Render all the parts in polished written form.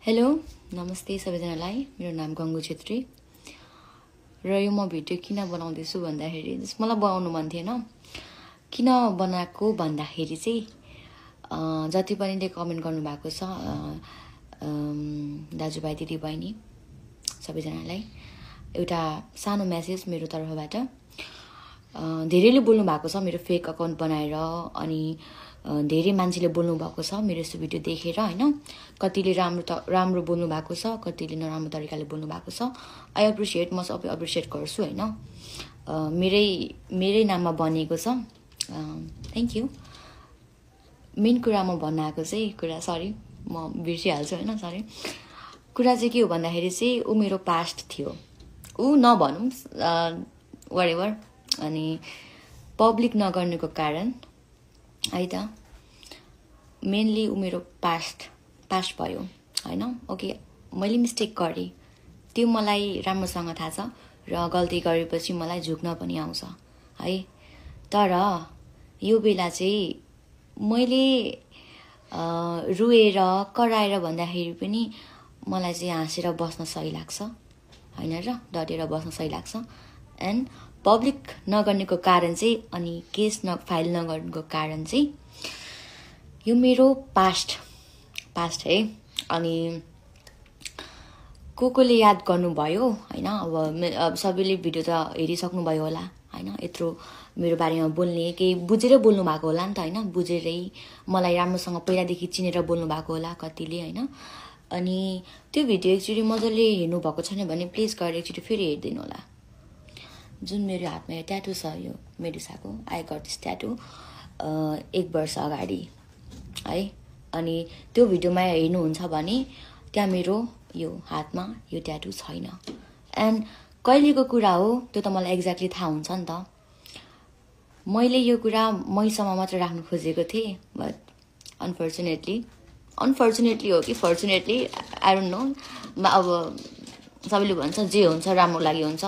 hello नमस्ते सबैजनालाई मेरो नाम गंगु छेत्री र यो म भिडियो किन बनाउँदैछु भन्दाखेरि मलाई बनाउनु मन थिएन किन बनाएको भन्दाखेरि चाहिँ जति पनि ले कमेन्ट गर्नु भएको छ दाजुभाइ दिदीबहिनी सबैजनालाई एउटा सानो मेसेज मेरो तर्फबाट धेरैले बोल्नु भएको छ मेरो फेक अकाउन्ट बनाएर अनि धेरै मान्छेले बोल्नु भएको छ मेरो यस्तो भिडियो देखेर हैन कतिले राम्रो बोल्नु भएको छ कतिले नराम्रो तरिकाले बोल्नु भएको छ आई एप्रिशिएट म सबै एप्रिशिएट गर्छु हैन मेरै नाममा बनेको छ थ्यांक यू मेन कुरा म भन्न आएको चाहिँ कुरा सरी म बिर्सिहाल्छु हैन सरी कुरा चाहिँ के हो भन्दाखेरि चाहिँ उ मेरो पास्ट थियो उ नभनौं व्हाटएभर अनि पब्लिक नगर्नुको कारण है त मेनली उ मेरो पास्ट भयो हैन ओके मैले मिस्टेक गरे त्यो मलाई राम्रोसँग थाहा छ र गल्ती गरेपछि मलाई झुक्न पनि आउँछ है तर यो बेला चाहिँ मैले रुएर कराएर भन्दाखेरि पनि मलाई चाहिँ हाँसेर बस्न सही लाग्छ हैन र डटेर बस्न सही लाग्छ एन्ड पब्लिक नगर्नेको कारण चाहिँ अनि केस फाइल नगर्नुको कारण चाहिँ यो मेरो पास्ट है अनि कोले याद गर्नुभयो हैन अब सबैले भिडियो त हेरिसक्नु भयो होला हैन यत्रो मेरो बारेमा बोल्ने केही बुझेर बोल्नु भएको होला नि त हैन बुझेरै मलाई राम्रोसँग पहिलादेखि चिनेर बोल्नु भएको होला कतिले हैन अनि त्यो भिडियो एक्चुअली मजाले हेर्नु भएको छैन भने प्लिज गएर एकचोटि फेरि हेर्दिनु होला जुन मेरो हातमा यो ट्याटु छ यो मेडुसाको आई गट दिस ट्याटु 1 वर्ष अगाडि है अनि त्यो भिडियोमा हेर्नुहुन्छ भने त्यहाँ मेरो यो हातमा यो ट्याटु छैन एन्ड कहिलेको कुरा हो त्यो त मलाई एक्ज्याक्टली थाहा हुन्छ नि त मैले यो कुरा मैसम्म मात्र राख्न खोजेको थिएँ बट अनफर्चुनेटली हो कि फर्चुनेटली आई डोन्ट नो अब सबैले भन्छ जे हुन्छ राम्रो लागि हुन्छ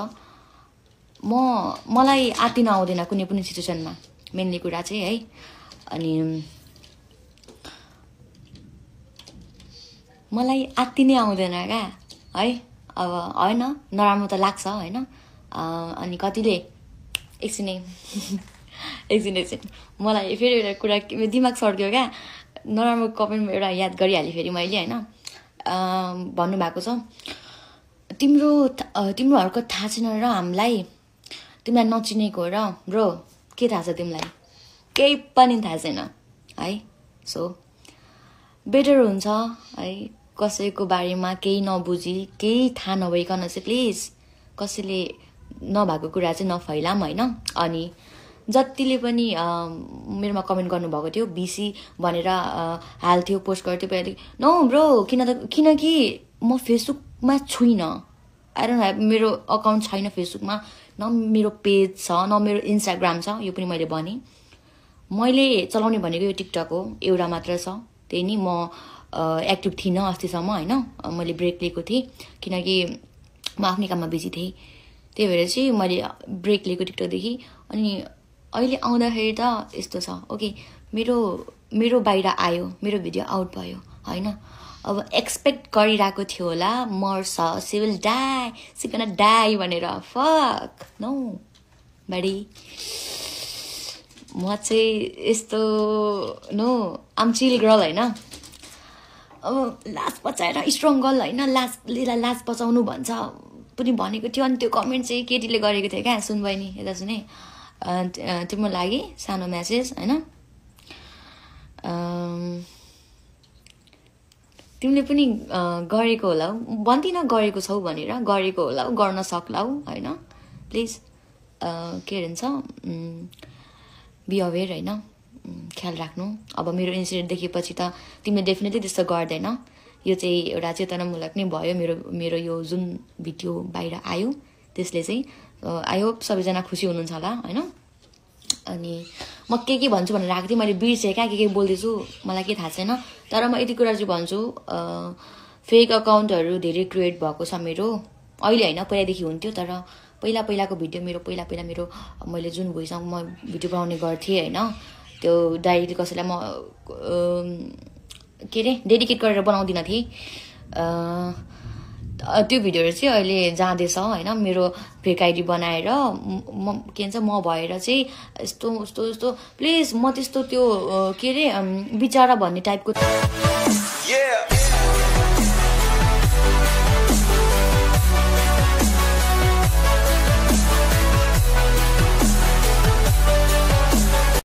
मलाई आत्तिन आउँदैन कुनै पनि सिचुएसनमा मेनली कुरा चाहिँ है अनि मलाई आत्तिनै आउँदैन क्या है अब हैन नराम्रो त लाग्छ हैन अनि कतिले एकछिन मलाई फेरि एउटा कुरा दिमाग सर्क्यो क्या नराम्रो कमेन्ट एउटा याद गरिहालेँ फेरि मैले हैन भन्नुभएको छ तिम्रो हरकत थाहा छैन र हामीलाई तिमीलाई नचिनेको र ब्रो के थाहा छ तिमीलाई केही पनि थाहा छैन है सो बेटर हुन्छ है कसैको बारेमा केही नबुझी केही थाहा नभइकन चाहिँ प्लिज कसैले नभएको कुरा चाहिँ नफैलाम हैन अनि जतिले पनि मेरोमा कमेन्ट गर्नुभएको थियो बीसी भनेर हाल्थ्यो पोस्ट गर्थ्यो पहिला नो ब्रो किनकि म फेसबुकमा छुइनँ आई डोन्ट ह्याभ मेरो अकाउन्ट छैन फेसबुकमा न मेरो पेज छ न मेरो इन्स्टाग्राम छ यो पनि मैले भने मैले चलाउने भनेको यो टिकटक हो एउटा मात्र छ त्यही नि म एक्टिभ थिइनँ अस्तिसम्म हैन मैले ब्रेक लिएको थिएँ किनकि म आफ्नै काममा बिजी थिएँ त्यही भएर चाहिँ मैले ब्रेक लिएको टिकटकदेखि अनि अहिले आउँदाखेरि त यस्तो छ ओके मेरो बाहिर आयो मेरो भिडियो आउट भयो हैन अब एक्सपेक्ट गरिरहेको थियो होला मर्छ सिविल डाई भनेर फक नो बडी म चाहिँ यस्तो नो आम चिल गर्ल हैन अब लाज बचाएर स्ट्रङ गर्ल हैन लाज बचाउनु भन्छ पनि भनेको थियो अनि त्यो कमेन्ट चाहिँ केटीले गरेको थियो क्या सुन बहिनी यता सुने तिम्रो लागि सानो मेसेज हैन तिमीले पनि गरेको होला भन्दिन गरेको छौ भनेर गरेको होला गर्न सक्लाउ हैन प्लिज के भन्छ बी अवेयर हैन ख्याल राख्नु अब मेरो इन्सिडेन्ट देखेपछि त तिमीले डेफिनेटली त्यस्तो गर्दैन यो चाहिँ एउटा चेतनामूलक नै भयो मेरो यो जुन भिडियो बाहिर आयो त्यसले चाहिँ आई होप सबैजना खुसी हुनुहुन्छ होला हैन अनि म के भन्छु भनेर राख्दै मैले बिर्सेँ क्या के बोल्दैछु मलाई के थाहा छैन तर म यति कुरा चाहिँ भन्छु फेक अकाउन्टहरू धेरै क्रिएट भएको छ मेरो अहिले हैन पहिलादेखि हुन्थ्यो तर पहिलाको भिडियो मेरो मेरो मैले जुन भोइसमा म भिडियो बनाउने गर्थेँ हैन त्यो डाइरेक्टली कसैलाई म के रे डेडिकेट गरेर बनाउँदिन थिएँ त्यो भिडियोहरू चाहिँ अहिले जाँदैछ होइन मेरो फेक आइडी बनाएर के भन्छ म भएर चाहिँ यस्तो यस्तो यस्तो प्लिज म त्यस्तो त्यो के अरे बिचारा भन्ने टाइपको